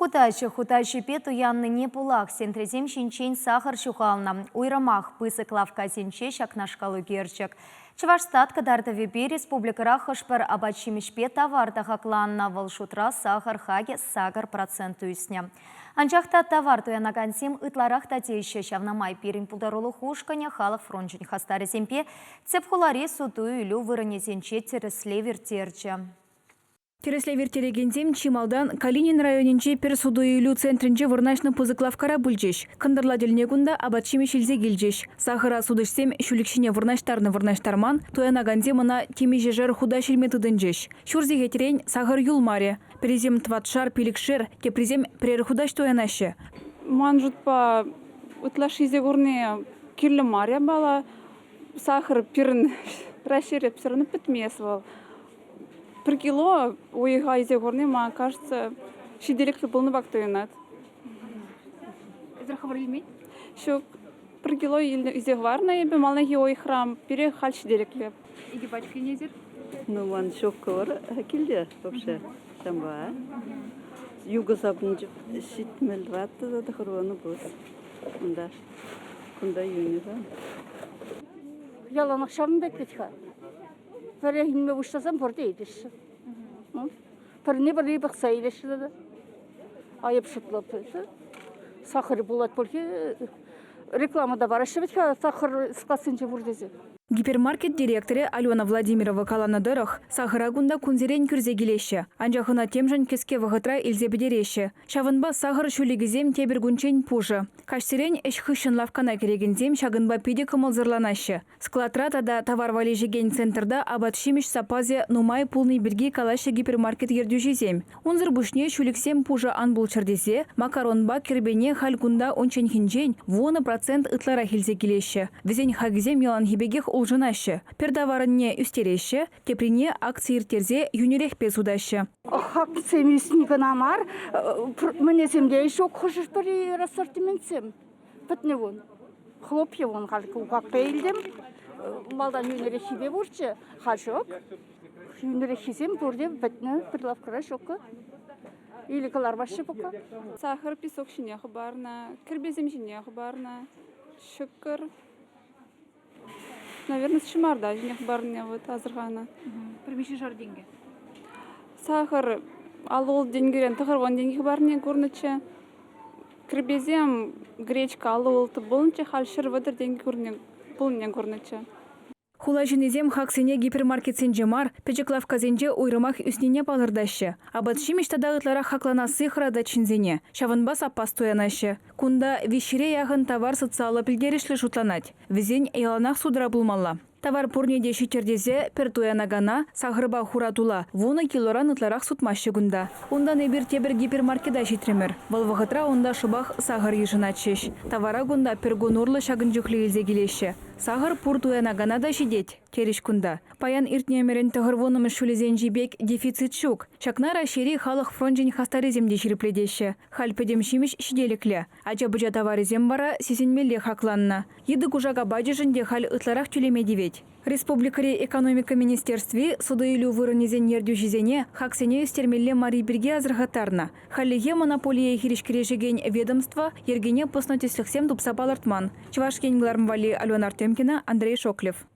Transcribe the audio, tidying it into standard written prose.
Хутаҫӑ хутаҫӗпе туяннине пулах сентресем ҫинчен сахӑр ҫухалнӑ. Уйрӑмах пысӑк лавккасенче ҫакнашкал ӳкерчӗк. Чӑвашстат кӑтартӑвӗпе республикӑра хӑш-пӗр апат-ҫимӗҫпе тавар та хакланнӑ, вӑл шутра сахӑр хакӗ 8% ӳснӗ. Анчах та тавар туянакансем ытларах та теҫҫӗ, ҫавна май пирӗн пултарулӑх ушкӑнӗ халӑх фрончӗн хастарӗсемпе тӗп хулари суту-илӳ вырӑнӗсенче тӗрӗслев ирттерчӗ. Тӗрӗслев ирттерекенсем чи малтан Калинин районӗнчи пӗр суту-илӳ центрӗнче вырнаҫнӑ пысӑк лавккара пулчӗҫ. Кӑнтӑрла тӗлне кунта апат-ҫимӗҫ илсе килчӗҫ. Сахӑра сутӑҫсем ҫӳлӗк ҫине вырнаҫтарнӑ-вырнаҫтарман, туянакансем ӑна темиҫешер хутаҫ илме тытӑнчӗҫ. Ҫур сехетрен сахӑр юлмарӗ. Пӗрисем тӑватшар, пилӗкшер, теприсем пӗрер хутаҫ туянаҫҫӗ. Ман шутпа, ытлашши илсе курни кирлӗ мар япала. Сахӑр пирӗн Раҫҫейре все равно пӗтмест вӑл. Пӗр кило уйӑха илсе курни, ман кажется, ҫителӗклӗ пулнӑ пек туйӑнать. Эсир хӑвӑр илмен? Ҫук. Пӗр кило илсе хӑварнӑ эпӗ малтанхи уйӑхра. Пире халь ҫителӗклӗ. Икӗ пачка илнӗ эсир? Ну, ман ҫук килте вообще. Ҫавӑнпа юка сапӑнчӗ 74 та тӑхӑрвунӑ пус. Унта, кунта йӳнӗ-ха. Яланах ҫавӑн пек вӗт-ха. Пӗрре илме пуҫласан пурте илеҫҫӗ. Пӗрне пӗри пӑхса илеҫҫӗ тата. Айӑп шутлап. Сахӑр пулать пуль реклама та параҫҫӗ вӗт-ха сахӑр складсенче пур тесе. Гипермаркет директорӗ Алена Владимирова каланӑ тӑрӑх, сахӑра кунта кунсерен кӳрсе килеҫҫӗ. Анчах ӑна темшӗн кӗске вӑхӑтра илсе пӗтереҫҫӗ. Ҫавӑнпа сахӑр ҫӳлӗкӗсем тепӗр кунччен пушӑ. Каҫсерен ӗҫ хыҫҫӑн лавккана кӗрекенсем ҫакӑнпа питӗ кӑмӑлсӑрланаҫҫӗ. Складра тата тавар валеҫекен центрта апат-ҫимӗҫ саппасӗ нумай пулни пирки калаҫҫӗ гипермаркет ертӳҫисем. Унсӑр пуҫне ҫӳлӗксем пушӑ ан пулччӑр тесе макаронпа кӗрпене халь кунта унчченхинчен 10% ытларах илсе килеҫҫӗ. Вӗсен хакӗсем яланхи пекех улшӑнаҫҫӗ. Пӗр таварӑнне ӳстереҫҫӗ, теприне акци ирттерсе йӳнӗрехпе сутаҫҫӗ. Хаксем ӳсни кӑна мар, мӗнесем те ҫук хӑшӗ-пӗри ассортиментсем. Пӗтнӗ кун. Хлопья вон халь кулпакпа илтӗм. Малтан йӳнӗреххипе пурччӗ, халь ҫук. Йӳнӗреххисем пурте пӗтнӗ, прилавкӑра ҫуккӑ. Или кӑлармаҫҫӗ пока. Сахӑр песок ҫине хӑпарнӑ, кӗрпесем ҫине хӑпарнӑ, ҫӑкӑр. Наверное, ҫӑмарта ҫине хӑпарнине вот асӑрханӑ. Пӗр миҫе тенкӗ? Сахӑр 50 тенкӗрен 90 тенкӗ хӑпарнине курнӑччӗ. Кӗрпесем гречка 56 пулнӑччӗ, халь 130 тенкӗ пулнине курнӑччӗ. Хула ҫыннисем хаксене гипермаркетсенче мар, пӗчӗк лавккасенче уйрӑмах ӳснине палӑртаҫҫӗ. Апат-ҫимӗҫ тата ытларах хакланасси хӑратать ҫынсене, ҫавӑнпа саппас туянаҫҫӗ. Кунта виҫҫӗре яхӑн тавар социаллӑ пӗлтерӗшлӗ шутланать. Вӗсен яланах судра пулмалла. Тавар пурне те ҫиттӗр тесе пӗр туянакана сахӑрпа хура тула 10 килоран ытларах сутмаҫҫӗ кунта. Унтан эпир тепӗр гипермаркета ҫитрӗмӗр. Вӑл вӑхӑтра унта шӑпах сахӑр йышӑнатчӗҫ. Тавара кунта пӗр кун урлӑ ҫакӑн чухлӗ илсе килеҫҫӗ. Сахӑр пур туянакана та ҫитет, терӗҫ кунта. Паян иртнӗ ӗмӗрӗн тӑхӑрвуннӑмӗш ҫулӗсенчи пек дефицит ҫук. Ҫакна Раҫҫейри халӑх фрончӗн хастарӗсем те ҫирӗплетеҫҫӗ. Халь пӗтӗм ҫимӗҫ ҫителӗклӗ. Ача-пӑча таварӗсем вара сисӗнмелле хакланнӑ. Йытӑ-кушак апачӗшӗн те халь ытларах тӳлеме тивет. Республикӑри Экономика министерстви суту-илӳ вырӑнӗсен ертӳҫисене хаксене ӳстермелле марри пирки асӑрхаттарнӑ. Хальлӗхе монополие хирӗҫ кӗрешекен ведомство йӗркене пӑснӑ тӗслӗхсем тупса палӑртман. Чӑваш Ен кӑларӑм валли Алена Артемкина, Андрей Шоклев.